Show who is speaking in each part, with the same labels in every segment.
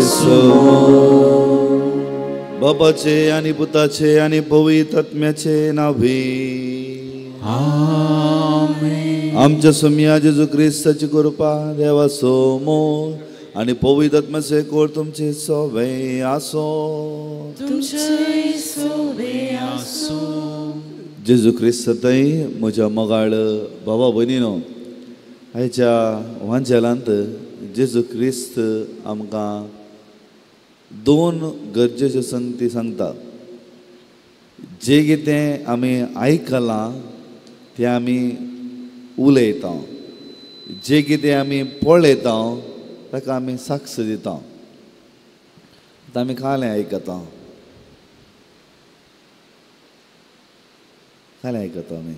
Speaker 1: Some more. बापाचे आनी पुताचे आनी पवित्र आत्म्याचे नांवे
Speaker 2: आमेन।
Speaker 1: आमच्या सोमया जेजू क्रिस्ताची कृपा, देवाचो मोग आनी पवित्र आत्म्याचो एकवट तुमचे सोवे आसो।
Speaker 3: तुमचे सोवे आसो।
Speaker 1: जेजू क्रिस्त थंय म्हज्या मोगाळ भावा भयणीनो, आयच्या वांजेलांत जेजू क्रिस्त आमकां दोन गरजेच्यो संगती सांगता। जे कितें आमी आयकलां तें आमी उलयता, जे कितें आमी पळयता ताका आमी साक्ष दिता। आतां आमी कालें आयकता, कालें आयकता आमी।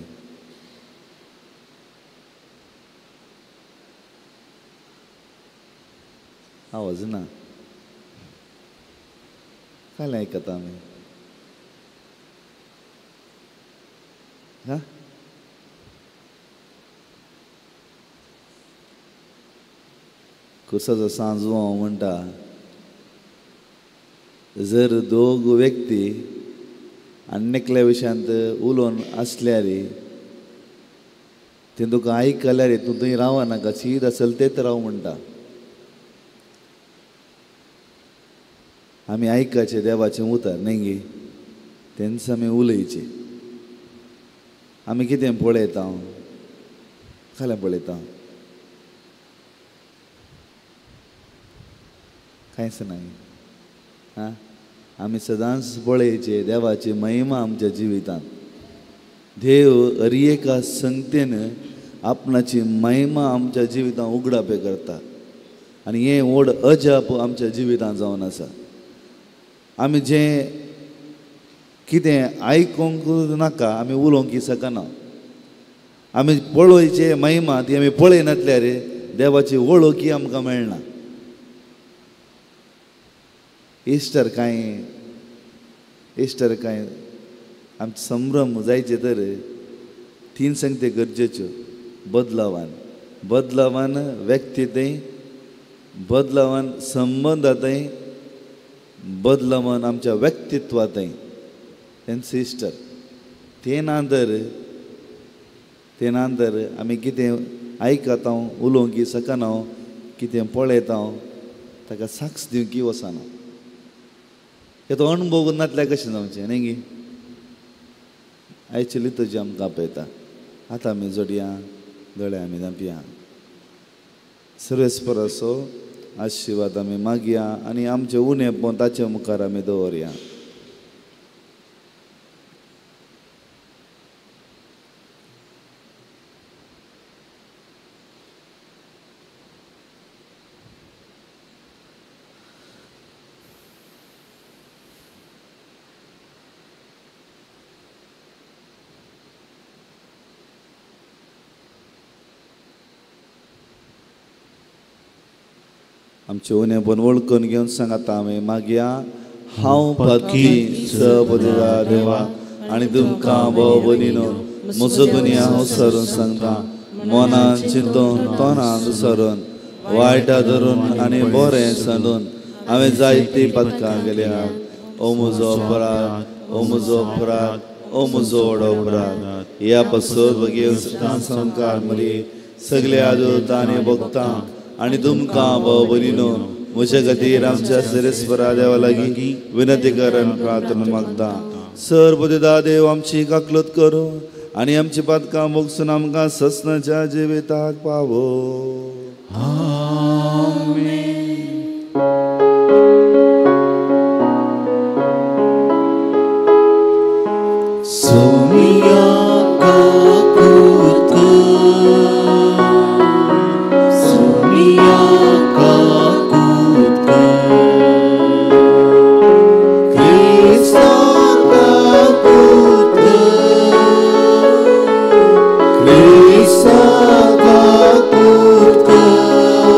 Speaker 1: आवाज ना, कालें आयकता आमी। हा, कुसाचो सांजवो म्हणटा, जर दोग व्यक्ती आनी एकल्या विशयांत उलोवन आसल्यार तें तुका आयकल्यार तूं थंय रावनाका, सीद चलतेच राव म्हणटा। आमी आयकाचें देवाचें उतर न्ही गे, तेंच आमी उलयचें। आमी कितें पळयता, खालें पळयता, कांयच ना। आं, आमी सदांच पळयचें देवाची महिमा आमच्या जिवितांत। देव हर एका संगतेन आपणाची महिमा आमच्या जिवितांत उगडापे करता आनी हें व्हड अजाप आमच्या जिवितांत जावन आसा। आमी जें कितें आयकूंक नाका, आमी उलोवंक शकना। आमी पळोवचे महिमा ती आमी पळयनातल्यार देवाची वळखी आमकां मेळना। इश्टर कांय, इश्टर कांय आमचे संभ्रम जायचे तर तीन संगते गरजेच्यो। बदलावान, बदलावान व्यक्ती थंय, बदलावान संबंदा थंय, बदलावान आमच्या व्यक्तित्वा थंय, तेंच इश्टर। ते ना तर, ते ना तर आमी कितें आयकता, उलोवंक शकना, कितें पळयता ताका साक्ष दिवंक वचना। तो अणभव नातल्यार कशें जावचें न्ही गे। आयची लितोजी आमकां आपयता। आतां आमी जोडया, दोळे आमी धांपया। सर्वेस्पराचो आशिर्वाद आमी मागया आनी आमचें उणेपण ताचे मुखार आमी दवरया। आमचें उणेपण वळखून घेवन सांगाता आमी मागया। हांव पातकी सबदा देवा आनी तुमकां भोव भयणीनो म्हजो गुन्यांव हांव सरून सांगता, मनान चिंतून तोंडान सरून वायटा धरून आनी बरें सांडून हांवें जायतीं पातकां केल्या। ओ म्हजो अपराध, ओ म्हजो अपराध, ओ म्हजो व्हड अपराध। ह्या पासत भगेवस्तान संकार मरी सगल्या दूतां आनी भक्तां आनी तुमकां भाव भयणीनो म्हज्या खातीर आमच्या सर्वेस्परा देवा लागीं विनंती कर आनी प्रार्थना मागता। सर्वदा देव आमची काकलत करूं आनी आमची पातकां भोगसून आमकां ससनाच्या जिविताक पावो।
Speaker 2: आमेन। सोमिया काकूत कर, सोमिया काकूत कर, क्रिस्ता काकूत कर, क्रिस्ता काकूत कर।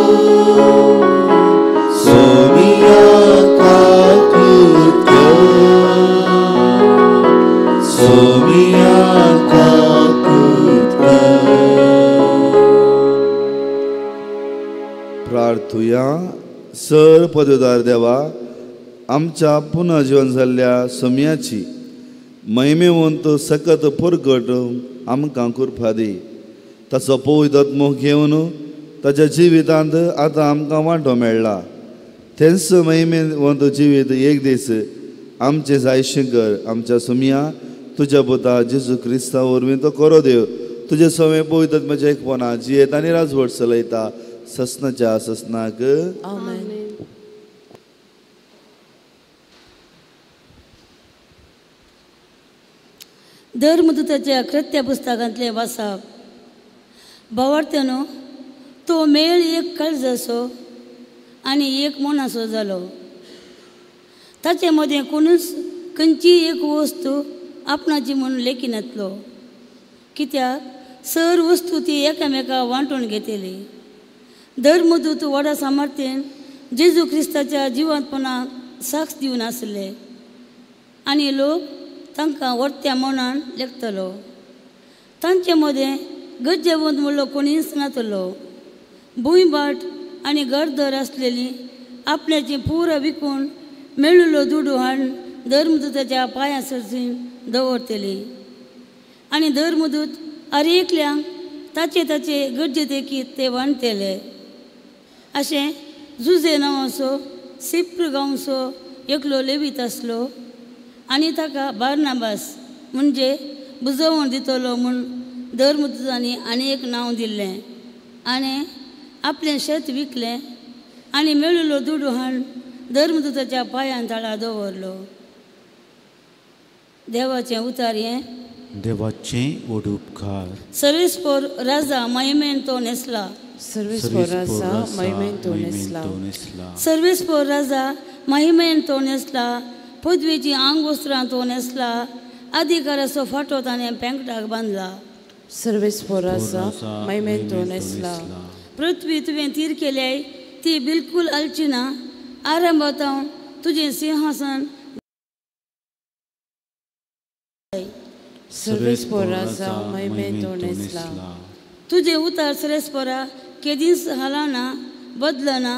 Speaker 1: सर पदवीदार देवा, आमच्या पुनर्जीवन जाल्ल्या सम्याची महिमेवंत सकत परगट आमकां कृपा दी. ताचो पवित्र आत्मो घेवन ताच्या जिवितांत आतां आमकां वांटो मेळ्ळा. तेंच महिमेवंत जिवीत एक दीस आमचें जायशें कर. आमच्या सुमया तुज्या पुता जेजू क्रिस्ता वरवीं तो करो देव. तुजें सवें पवित्र आत्म्याच्या एकपणा जियेत आनी राजवट चलयता ससनाच्या ससनाक.
Speaker 3: आमेन.
Speaker 4: धर्मदूताच्या कृत्य पुस्तकांतलें वाचप. भावार्थ्यानो, तो मेळ एक काळजाचो आनी एक मनाचो जालो. ताचे मदें कोणूच खंयचीय एक वस्तू आपणाची म्हूण लेखिनातलो, कित्याक सर वस्तू ती एकामेका वांटून घेतली. धर्मदूत व्हडा सामर्थ्यान जेजू क्रिस्ताच्या जिवंतपणाक साक्ष दिवन आसले आनी लोक तांकां व्हडत्या मनान लेखतलो. तांचे मदें गरजेवंत म्हणलो कोणीच नातलो. भूंयभाट आनी घरदर आसलेली आपल्याची पुरो विकून मेळिल्लो दुडू हाडून धर्मदूताच्या पांयां सरशीं दवरतली आनी धर्मदूत हर एकल्यांक ताचे ताचे गरजे देखीत ते वांटतले. अशें जुजे नांवाचो सिप्र गांवचो एकलो लेवीत आसलो आनी ताका बार्नाबास म्हणजे बुजोवन दितलो म्हूण धर्मदूतांनी आनी एक नांव दिल्लें. आनी आपलें शेत विकलें आनी मेळिल्लो दुडू हाडून धर्मदूताच्या पांयां तळा दवरलो. देवाचें उतार हें
Speaker 2: देवाचें व्हड उपकार.
Speaker 4: सर्वेस्पोर राजा महिमेन तो न्हेसला.
Speaker 3: सर्वेस्पोर राजा महिमेन तो न्हेसला.
Speaker 4: सर्वेस्पोर राजा महिमेन तो न्हेसला. पदवेची आंगवस्त्रां तो न्हेसला. अधिकाराचो फाटो ताणें पेंकटाक बांदला.
Speaker 3: सर्वेस्पोर राजा महिमेन तो न्हेसला.
Speaker 4: पृथ्वी तुवें तीर केल्याय ती बिलकूल हालची ना. आरंभांत तुजें सिंहासन.
Speaker 3: सर्वेस्पोर राजा महिमेन तो न्हेसला.
Speaker 4: तुजें उतार सर्वेस्पोरा केदींच हालना बदलना.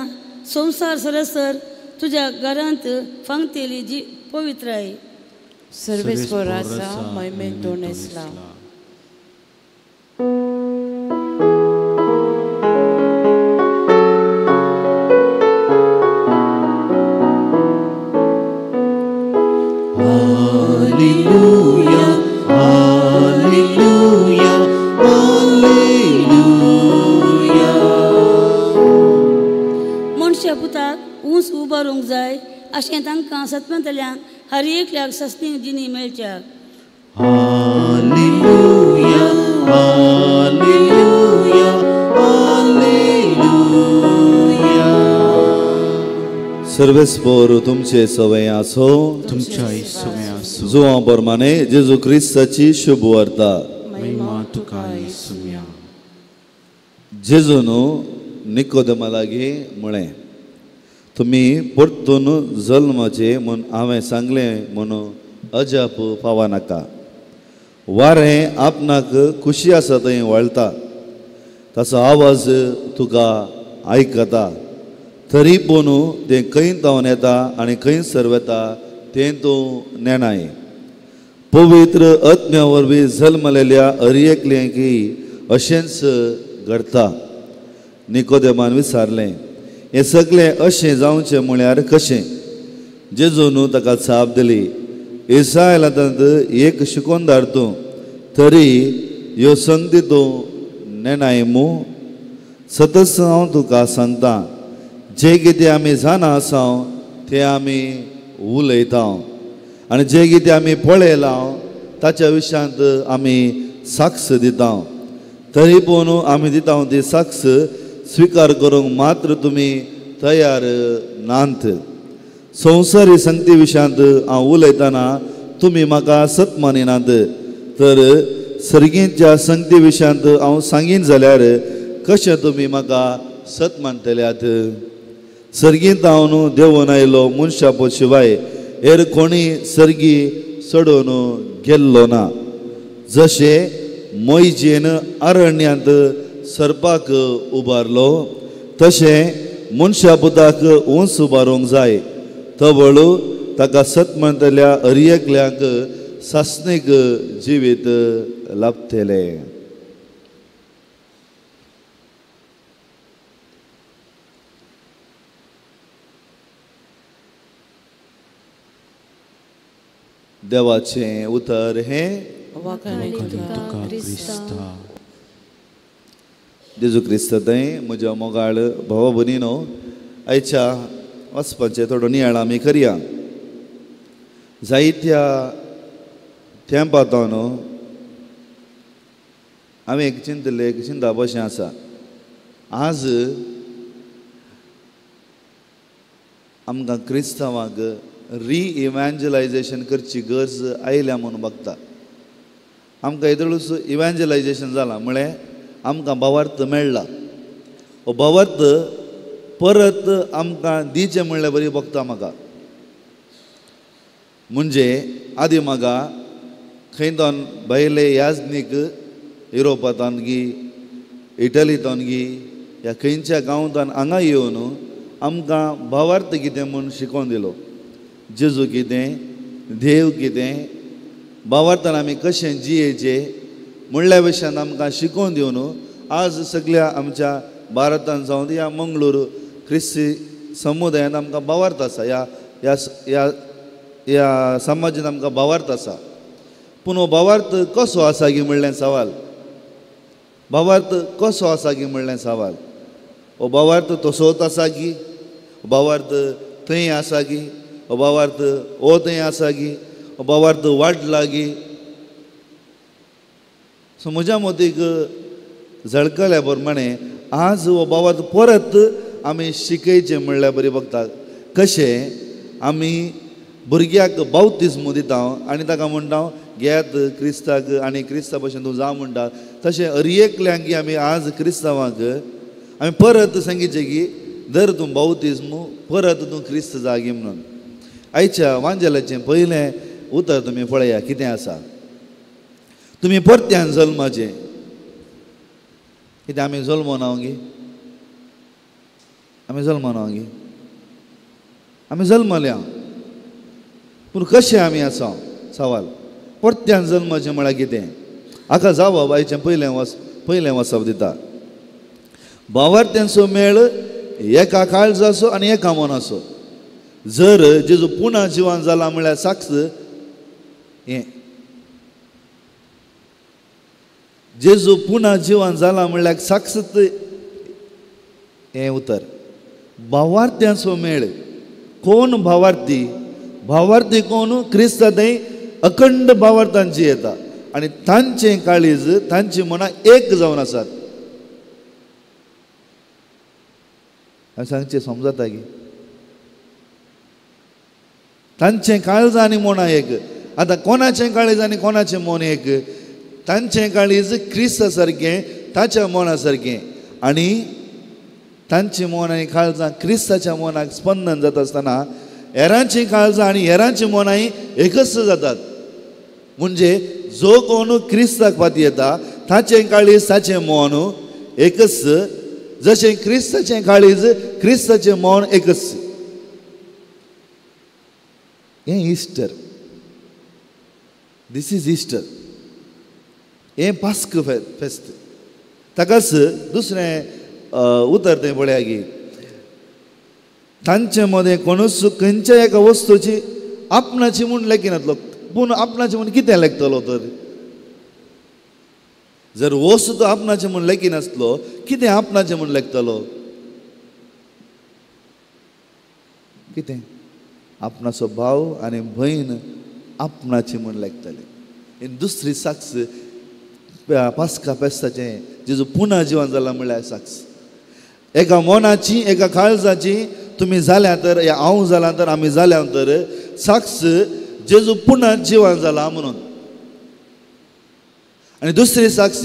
Speaker 4: संवसार सरसर तुज्या घरांत फांगतेली जी पवित्राय.
Speaker 3: सर्वेस्पोर राजा महिमेन तो न्हेसला.
Speaker 2: Hallelujah, hallelujah, hallelujah.
Speaker 4: मनशा पुताक ऊंच उबारूंक जाय अशें तांकां सतमंतल्यान हर एकल्याक सस्नी जिणी मेळच्याक.
Speaker 2: Hallelujah, hallelujah, hallelujah.
Speaker 1: सर्वेस्पोर तुमचे सवय आसो.
Speaker 2: तुमच्या सवय आसो.
Speaker 1: जुवां प्रमाणे जेजू क्रिस्ताची शुभ वार्ता.
Speaker 2: महिमा तुका येसुया.
Speaker 1: जेजून निकोदेमा लागीं म्हळें, तुमी परतून जल्माचे म्हूण हांवें सांगलें म्हणून अजाप पावनाका. वारें आपणाक खुशी आसा थंय वळटा, ताचो आवाज तुका आयकता, तरी पूण तें खंय धांवन येता आनी खंय सरवेता तें तूं नेणाय. पवित्र आत्म्या वरवीं जल्मलेल्या हर एकल्याक अशेंच घडटा. निकोदेमान विचारलें, हें सगळें अशें जावचें म्हळ्यार कशें? जेजून ताका जाप दिली, इस्रायलांत एक शिकोनदार तूं, तरी ह्यो संदी तूं नेणाय मू? सतत हांव तुका सांगता, जें कितें आमी जाणा आसा तें आमी उलयता आनी जें कितें आमी पळयलां ताच्या विशयांत आमी साक्ष दिता. तरी पूण आमी दिता ती साक्ष स्विकार करूंक मात्र तुमी तयार नात. संवसारी संगती विशयांत हांव उलयतना तुमी म्हाका सत मानिनात, तर सर्गींच्या संगती विशयांत हांव सांगीन जाल्यार कशें तुमी म्हाका सत मानतल्यात? सर्गींत हांव देवून आयलो मनशा शिवाय हेर कोणी सर्गी चडोवन गेल्लो ना. जशें मोयजेन अरण्यांत सरपाक उबारलो तशें मनशा पुताक उंच उबारूंक जाय तवळ ताका सत म्हणटल्या अरयेकल्याक सासणीक जिवीत लाभतलें. देवाचें उतर हें जेजू क्रिस्त थंय म्हज्या मोगाळ भावा भयणीनो, आयच्या वचपाचें थोडो नियाळ आमी करया. जायत्या तेंपांत न्हू हांवें एक चिंतलें, एक चिंतप अशें आसा, आज आमकां क्रिस्तांवांक रिइव्हॅन्जलायझेशन करची गरज आयल्या म्हणून बगता. आमकां येदोळूच इव्हॅन्जलायझेशन जालां म्हळ्यार आमकां भावार्थ मेळ्ळा, हो भावार्थ परत आमकां दिचें म्हणल्यार बरी बगता म्हाका. म्हणजे आदी म्हाका खंय दोन भायले याजनीक युरोपांत गी इटलींत गी ह्या खंयच्या गांवांत हांगा येवन आमकां भावार्थ कितें म्हूण शिकोवन दिलो, जेजू कितें, देव कितें, भावार्थान आमी कशें जियेचें म्हणल्या विशयान आमकां शिकोवन दिवन आज सगळ्या आमच्या भारतान जावन ह्या मंगळूर क्रिस्ती समुदायांत आमकां भावार्थ आसा, ह्या ह्या ह्या ह्या समाजांत आमकां भावार्थ आसा. पूण हो भावार्थ कसो आसा गी म्हणलें सवाल, भावार्थ कसो आसा गी म्हणलें सवाल, हो भावार्थ तसोच आसा गी, भावार्थ थंय आसा गी, हो भावार्थ हो थंय आसा गी, हो भावार्थ वाडला गी. सो म्हज्या मतीक झळकल्या प्रमाणे आज हो भावार्थ परत आमी शिकयचें म्हणल्यार बरी बगता. कशें आमी भुरग्याक बावतिज्म दिता आनी ताका म्हणटा घेयात क्रिस्ताक आनी क्रिस्ता भशेन तूं जा म्हणटा, तशें अरयेकल्यांक की आमी आज क्रिस्तांवांक आमी परत सांगचें की दर तूं बावतिज्म परत तूं क्रिस्त जागी म्हणून. आयच्या वांजेलाचें पयलें उतर तुमी पळया कितें आसा, तुमी परत्यान जल्माचें. कितें आमी जल्मना गी, आमी जल्मना गी, आमी जल्मल्या, पूण कशें आमी आसा सवाल. परत्यान जल्माचें म्हळ्यार कितें, हाका जावप आयचें पयलें वचप दिता. भावार्थ्यांचो मेळ एका काळजाचो आनी एका मनाचो. जर जेजू पुना जिवान जाला म्हळ्यार साक्ष हें, जेजू पुना जिवान जाला म्हळ्यार साक्ष हें उतर. भावार्थ्यांचो मेळ, कोण भावार्थी, भावार्थी कोण, क्रिस्ता थंय अखंड भावार्थांची येता आनी तांचें काळीज तांची मनां एक जावन आसात. हांवें सांगचें समजता की तांचें काळज आनी मनां एक. आतां कोणाचें काळीज आनी कोणाचें मन एक, तांचें काळीज क्रिस्ता सारकें ताच्या मना सारकें, आनी तांचें मन आनी काळजां क्रिस्ताच्या मनाक स्पंदन जाता आसतना हेरांचीं काळजां आनी हेरांचीं मनांय एकच जातात. म्हणजे जो कोण क्रिस्ताक पाती येता ताचें काळीज ताचें मन एकच, जशें क्रिस्ताचें काळीज क्रिस्ताचें मन एकच. हें इस्टर, this is Easter, हें पास्क फेस्त. ताकाच दुसरें उतर तें पळया की तांचे मदें कोणूच खंयच्या एका वस्तूची आपणाची म्हूण लेखिनातलो, पूण आपणाची म्हूण कितें लेखतलो तर, जर वस्तू तो आपणाची म्हूण लेखिनासलो कितें आपणाचें म्हूण लेखतलो, कितें आपणाचो भाव आनी भयण आपणाची म्हूण लेखतले. आनी दुसरी साक्ष पास्का फेस्ताचें जेजू पुना जिवन जाला म्हळ्यार साक्ष. एका मनाची एका काळजाची तुमी जाल्या तर, या हांव जाला तर, आमी जाल्या तर साक्ष जेजू पुना जिवन जाला म्हणून. आनी दुसरी साक्ष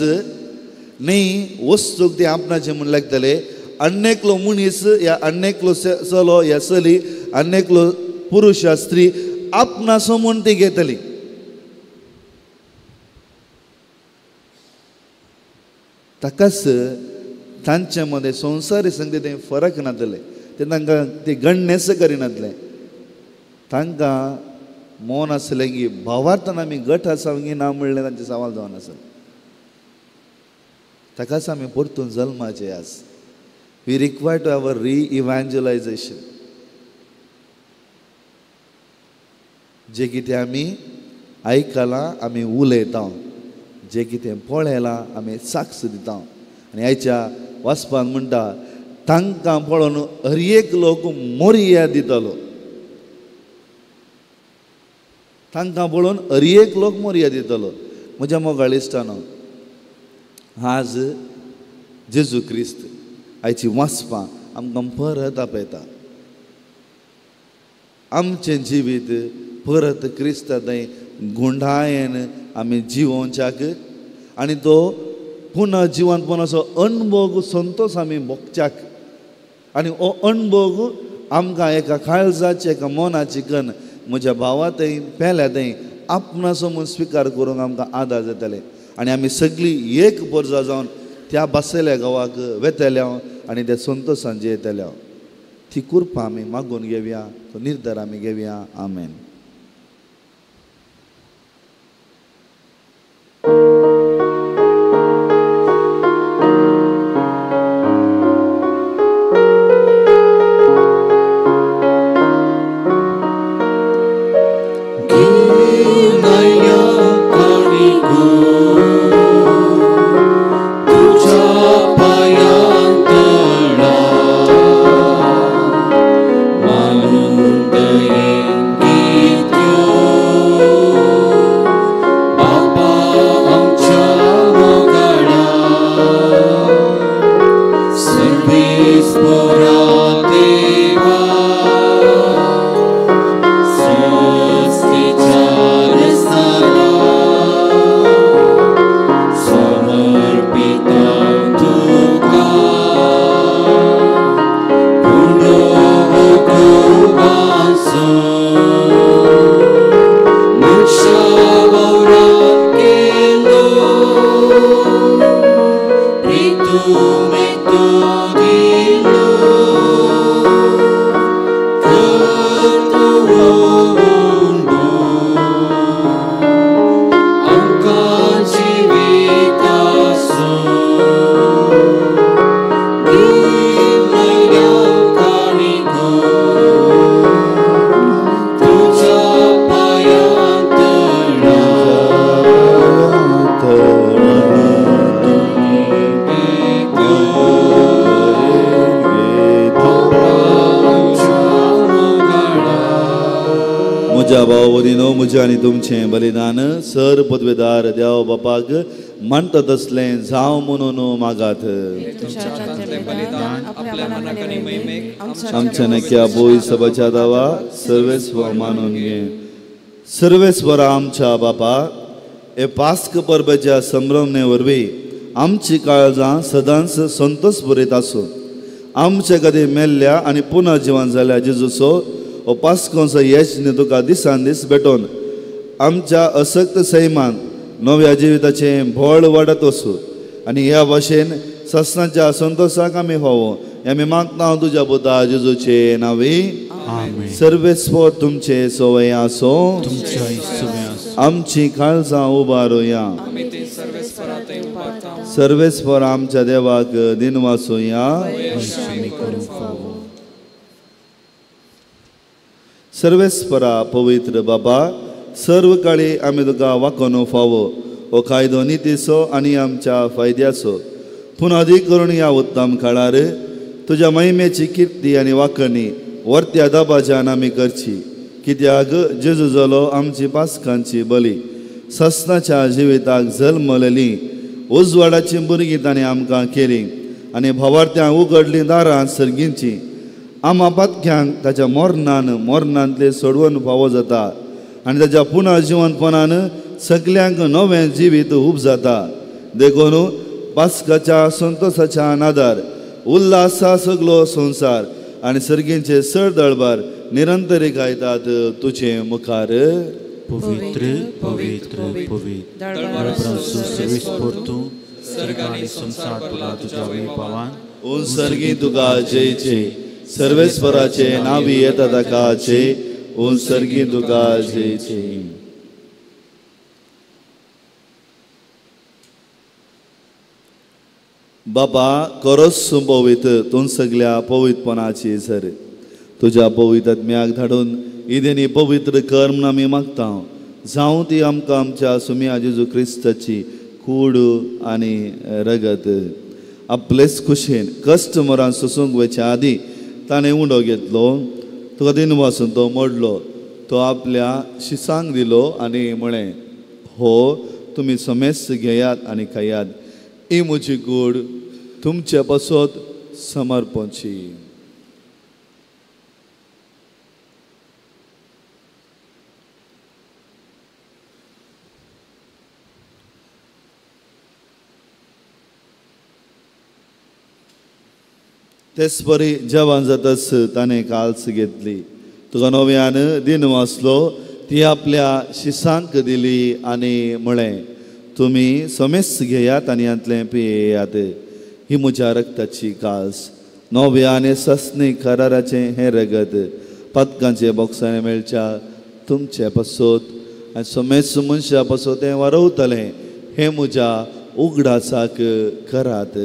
Speaker 1: न्ही वस्तूक ती आपणाचें म्हूण लेखतले, अन्नेकलो मनीस या अन्नेकलो चलो या चली, अन्नेकलो पुरुश या स्त्री आपणाचो म्हूण ती घेतली. ताकाच तांचे मदें संवसारी संगती तें फरक नातले. ते तांकां ते गणनेस करिनातलें. तांकां मौन आसलें की भावार्थान आमी गट आसा की ना म्हणलें तांचें सवाल जावन आसलें. ताकाच आमी परतून जल्माचे आज. We require to our re-evangelization. जे कितें आमी आयकलां आमी उलयता, जे कितें पळयलां आमी साक्ष दिता. आनी आयच्या वाचपान म्हणटा तांकां पळोवन हर एक लोक मोरया दितालो. तांकां पळोवन हर एक लोक मोरया दितालो. म्हज्या मोगाळ इश्टानो, आज जेजू क्रिस्त आयची वाचपां आमकां परत आपयता. आमचें जिवीत परत क्रिस्ता थंय गुंडायेन आमी जिवोवच्याक आनी तो पुनः जिवंतपणाचो अणभोग संतोष आमी भोगच्याक. आनी हो अणभोग आमकां एका काळजाची एका मनाची कन म्हज्या भावा थंय पेल्या थंय आपणाचो म्हूण स्विकार करूंक आमकां आदार जातले. आनी आमी सगळीं एक परजा जावन त्या बसयल्या गांवाक वेतल्या आनी त्या संतोशान जियेतल्या. ती कृपा आमी मागून घेवया, तो निर्धार आमी घेवया. आमेन. आनी तुमचें बलिदान सर पदवेदार देव बापाक मानता तसलें जावं म्हणून मागात. आमच्या नक्या बोय सभाच्या दावा सर्वेस्वर मानून घे. सर्वेस्वर आमच्या बापा, हे पास्क परबेच्या संभ्रमणे वरवीं आमची काळजां सदांच संतोष बरीत आसूं. आमचे खातीर मेल्ल्या आनी पुनः जिवन जाल्या जेजूचो हो पास्कोंचो यज्ञ तुका दिसान दीस भेटोवन आमच्या असक्त सैमान नव्या जिविताचें भळ वाडत वचूं आनी ह्या भाशेन ससनाच्या संतोशाक आमी फावो हें आमी मागता तुज्या पुता जेजूचे नांवी. सर्वेस्वर तुमचे सवय आसूं. आमची काळजां उबारुया. सर्वेस्वर आमच्या देवाक दिनवासुया. सर्वेस्परा पवित्र बाबा, सर्व काळी आमी तुका वाकोन फावो हो कायदो नितीचो आनी आमच्या फायद्याचो. पूण अदीक करून ह्या उत्तम काळार तुज्या महिमेची किर्ती आनी वाकणी वर्त्या दबाज्यान आमी करची. कित्याक जेजू जालो आमची पास्कांची बली, ससनाच्या जिविताक जल्मलेली उजवाडाची भुरगीं ताणें आमकां केली आनी भावार्थ्यांक उगडलीं दारां सर्गींची. आमा पातक्यांक ताच्या मोरनान मोरनांतले सोडवून फावो जाता आनी ताच्या पुनः जिवनपणान सगल्यांक नवें जिवीत उब जाता. देखून पास्काच्या संतोशाच्या नादार उल्हासा सगलो संवसार आनी सर्गींचे सर दळबार निरंतरी गायतात तुजे मुखार.
Speaker 2: पवित्र पवित्र पवित्र सर्ग आनी संवसार तुला तुज्या वैभवान.
Speaker 1: ओ सर्गी तुका जय जय. सर्वेस्पराचे नावी येता ताका जय, उन सर्गी तुका जय जय. बाबा करोस पवित्र तूं सगल्या पवित्रपणाची सर तुज्या पवित्र आत्म्याक धाडून इदेनी पवित्र कर म्हूण आमी मागता. जावं ती आमकां आमच्या सुम्या जेजू क्रिस्ताची कूड आनी रगत. आपलेच खुशेन कश्ट मरान सोसूंक वयच्या आदीं ताणें उंडो घेतलो, तुका दिनवासून तो मोडलो, तो आपल्या शिसांक दिलो आनी म्हळें, हो तुमी समेस्त घेयात आनी खायात, ही म्हजी कूड तुमचे पासत समर्पणची. तेच परी जेवण जातच ताणें काल्स घेतली, तुका नव्यान दिन वाचलो, ती आपल्या शिसांक दिली आनी म्हळें, तुमी समेस्त घेयात आनी हांतलें पियेयात, ही म्हज्या रक्ताची काल्स, नव्या आनी सस्नी कराराचें हें रगत पातकांचे बोक्सांनी मेळच्या तुमचे पासत आनी समेस्त मनशा पासत तें वारवतलें, हें म्हज्या उगडासाक करात.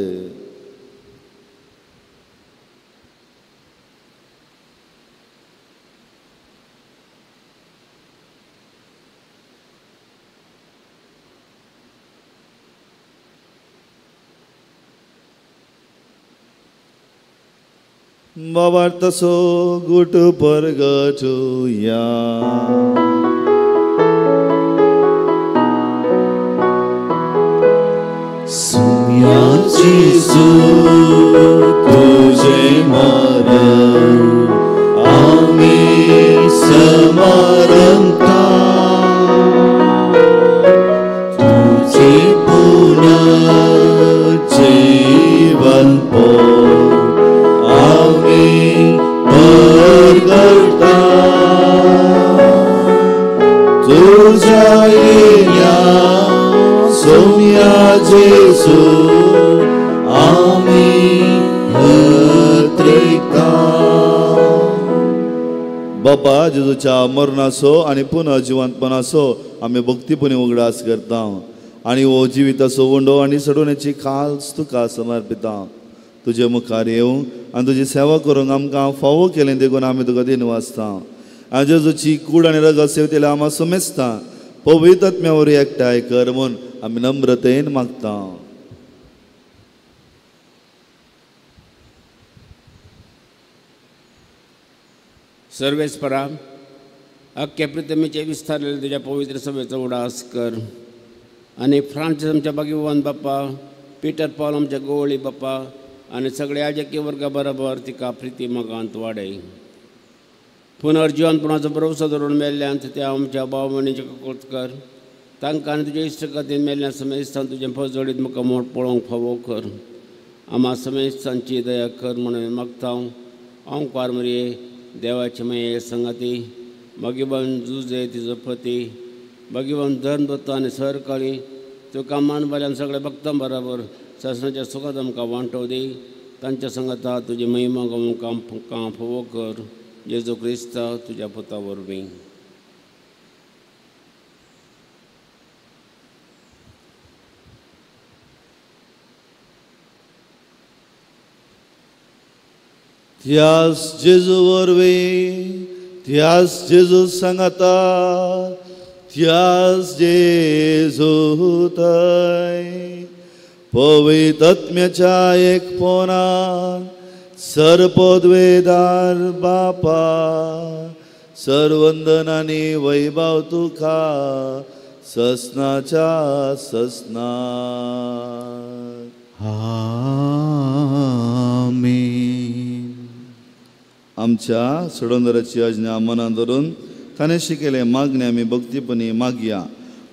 Speaker 1: बाबार तसो गुट परगटुया.
Speaker 2: सुम्या जेजू तुझे मरण आमी समारंभता, तुझे पुनर्जीवन परगटता, तुझ्या येण्या सोम्या जेजू आमी हत्रिता.
Speaker 1: बाबा जेजूच्या मरणाचो आनी पुनर्जिवंतपणाचो आमी भक्तीपणी उगडास करता आनी हो जिविताचो उंडो आनी सडवण्याची खास तुका समर्पिता. तुजे मुखार येवं आनी तुजी सेवा करूंक आमकां फावो केलें देखून आमी तुका दिनवासता. आनी जेजूची कूड आनी रगत सेवतेले आमा समेजता पवित्र आत्म्या वरवीं एकठांय कर म्हूण आमी नम्रतेन मागता.
Speaker 5: सर्वेस्परा अख्ख्या पृथ्वीचे विस्तारलेले तुज्या पवित्र सभेचो उडास कर आनी फ्रांसीस आमच्या भाग्यवान बाप्पा, पिटर पॉल आमच्या गोवळी बाप्पा आनी सगळ्या याजकी वर्गा बरोबर तिका प्रिती मोगांत वाडय. पुनर्जिवनपणाचो भरवसो धरून मेल्ल्यान त्या आमच्या भाव भयणीचे कळत कर, तांकां आनी तुज्या इश्टगतीन मेल्ल्या समेस्तान तुजें फजोडीत मुखार मोड पळोवंक फावो कर. आमा समेस्तांची दया कर म्हणून मागता. ओंकार मरये देवाचे मये संगाती भगवान जुजे तिजो पती भगवान धर्मदत्त आनी सरकाळी तुका मान सगळ्या भक्तां बराबर सासणाच्या सुखात आमकां वांटो दी. तांच्या संगाता तुजी महिमा गावूंक काम फावो कर. जेजू क्रिस्ता तुज्या पुता वरवीं.
Speaker 1: त्यास जेजू वरवीं, त्यास जेजू सांगाता, त्यास जेजू थंय पवित्र आत्म्याच्या एकपणान सर्पद्वेदार बापा सर्वंदन आनी वैभव तुका ससनाच्या ससना.
Speaker 2: आमेन.
Speaker 1: आमच्या सोडवणाराची आज्ञा मनान धरून ताणें शिकयलें मागणें आमी भक्तीपणी मागया.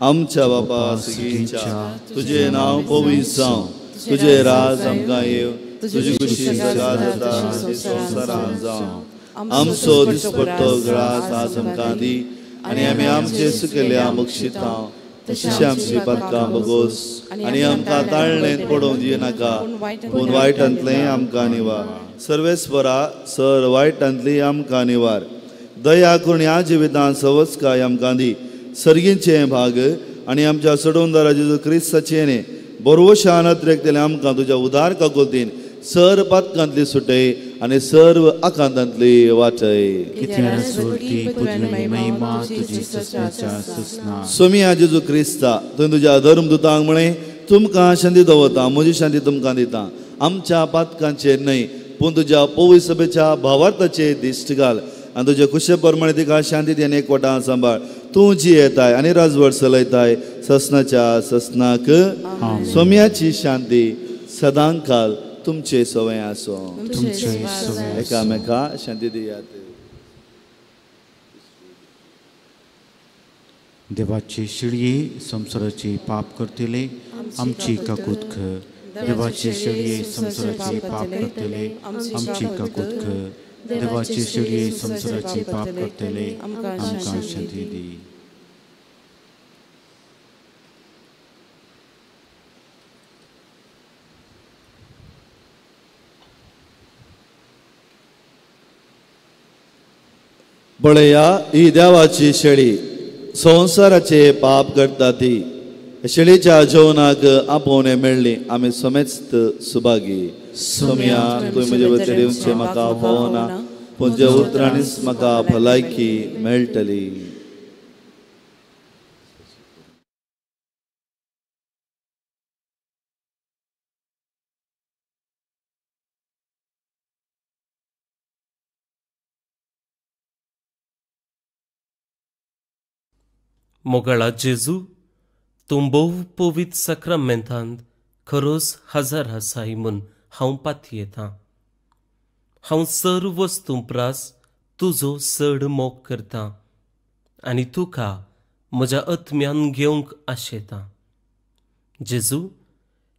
Speaker 1: आमच्या बापा सगळींच्या तुजें नांव पवित्र जावं, तुजें राज आमकां येवं, तुजी खुशी सदा जाता संवसारांत जावं. आमचो दिसपट्टो ग्रास आज आमकां दी आनी आमी आमचे सुकेल्या बक्षिता तशी आमची पातकां बगोस आनी आमकां ताळणेंत पडोवंक दिनाका पूण वायटांतलें आमकां निवार. सर्वेस्वरा सर वायटांतली आमकां निवार. दया करून ह्या जिवितांत सवस्काय आमकां दी. सर्गींचें भाग आनी आमच्या सोडोवंदारा जेजू क्रिस्ताचें बरोवशान अत्रेकतलें आमकां तुज्या उदार काकुळतीन सर पातकांतली सुटय आनी सर्व आकांतांतली वाचय. सोमिया जेजू क्रिस्ता तुवें तुज्या धर्मदुतांक म्हळें तुमकां शांती दवरता म्हजी शांती तुमकां दिता. आमच्या पातकांचेर न्हय पूण तुज्या पवित्र सभेच्या भावार्थाचेर दिश्ट घाल आनी तुज्या कुशे प्रमाणे तिका शांती दी आनी एकवटान सांबाळ. तूं जी येताय आनी राजवट चलयताय ससनाच्या ससनाक. सोम्याची शांती सदांकाल तुमचे सवय आसो. एकामेका शांती दियात.
Speaker 2: देवाची शिळये संवसाराची पाप करतले आमची काकूत कर. देवाची शिळये संवसाराची पाप करतले आमची काकूत कर. देवाची शिळये संवसाराची पाप करतले आमकां शांती दी.
Speaker 1: पळया ही देवाची शेळी संवसाराचे पाप करता ती शेळीच्या जेवणाक आपोवणें मेळ्ळी आमी समेस्त सुभागी. सोम्या तुवें म्हजे वतीन येवचें म्हाका फावना पूण ज्या उतरांनीच म्हाका भलायकी मेळटली.
Speaker 6: मोगाळा जेजू तूं भोव पवित्र साक्रामेंतांत खरोच हजार आसाय म्हूण हांव पातयेतां. हांव सर्व वस्तूं प्रास तुजो चड मोग करतां आनी तुका म्हज्या आत्म्यान घेवंक आशेतां. जेजू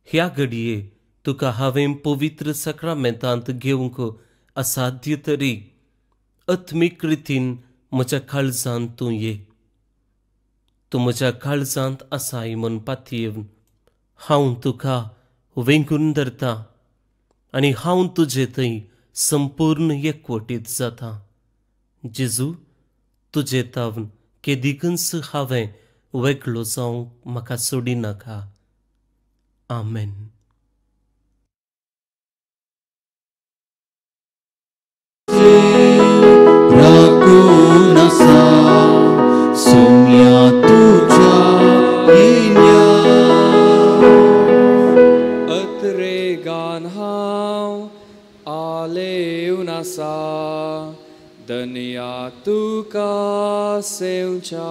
Speaker 6: ह्या घडये तुका हांवें पवित्र साक्रामेंतांत घेवंक असाध्य तरी आत्मीक रितीन म्हज्या काळजांत तूं ये. तूं म्हज्या काळजांत आसाय म्हूण पातयेवन हांव तुका वेंगून धरतां आनी हांव तुजे थंय संपूर्ण एकवटीत जाता. जेजू तुजे तावन केदिकूच हांवें वेगळो जावंक म्हाका सोडिनाका. आमेन.
Speaker 2: राखून आसा सोम्या तुज्या येण्या.
Speaker 7: अत्रेगान हांव आलेवन आसा धनया तुका सेवच्या.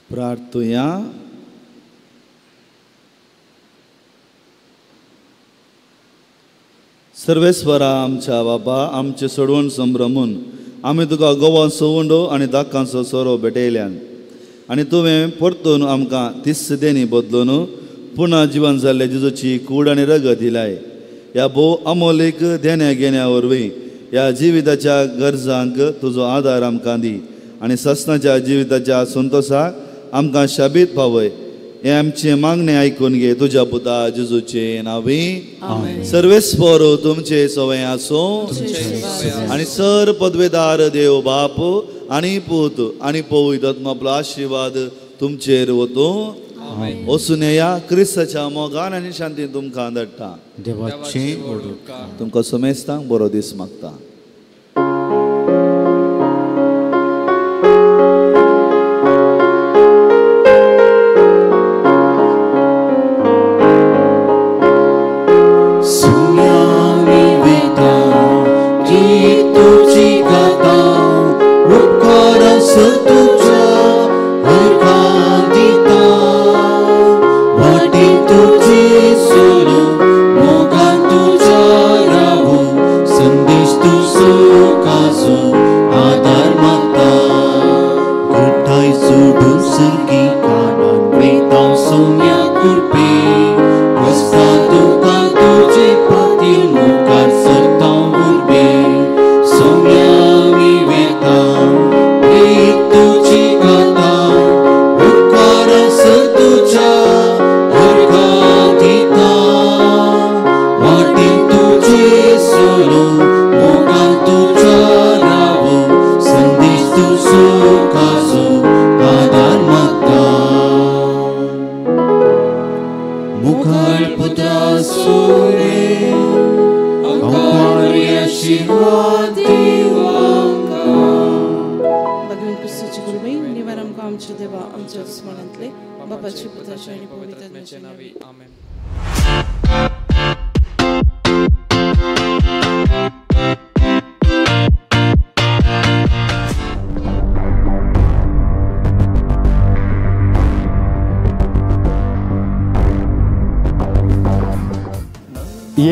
Speaker 1: प्रार्थुया. सर्वेस्वरा आमच्या बाबा आमचे सोडवण संभ्रमून आमी तुका गोवांचो उंडो आनी दाकांचो सोरो भेटयल्यान. आनी तुवें परतून आमकां 30 देणी बदलून पुन्हा जिवन जाल्ले जेजूची कूड आनी रगत दिलाय. ह्या भोव अमोलीक देण्या घेण्या वरवीं ह्या जिविताच्या गरजांक तुजो आदार आमकां दी आनी ससनाच्या जिविताच्या संतोसाक आमकां शाबीत पावय. हें आमचें मागणें आयकून घे तुज्या पुता जेजूचे नांवी. सर्वेस्पर तुमचे सवय आसूं आनी सर पदवेदार देव बाप आनी पूत आनी पवित्र आत्मा आपलो आशिर्वाद तुमचेर वतूं. वचून येया क्रिस्ताच्या मोगान आनी शांतीन तुमकां धाडटा. तुमकां समेस्तांक बरो दीस मागता.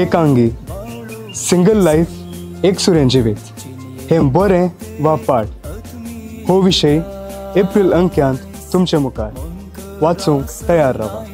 Speaker 8: एकांगी सिंगल लायफ एक सुरें जिवीत हें बरें वा पाड हो विशय एप्रिल अंक्यांत तुमचे मुखार वाचूंक तयार रावा.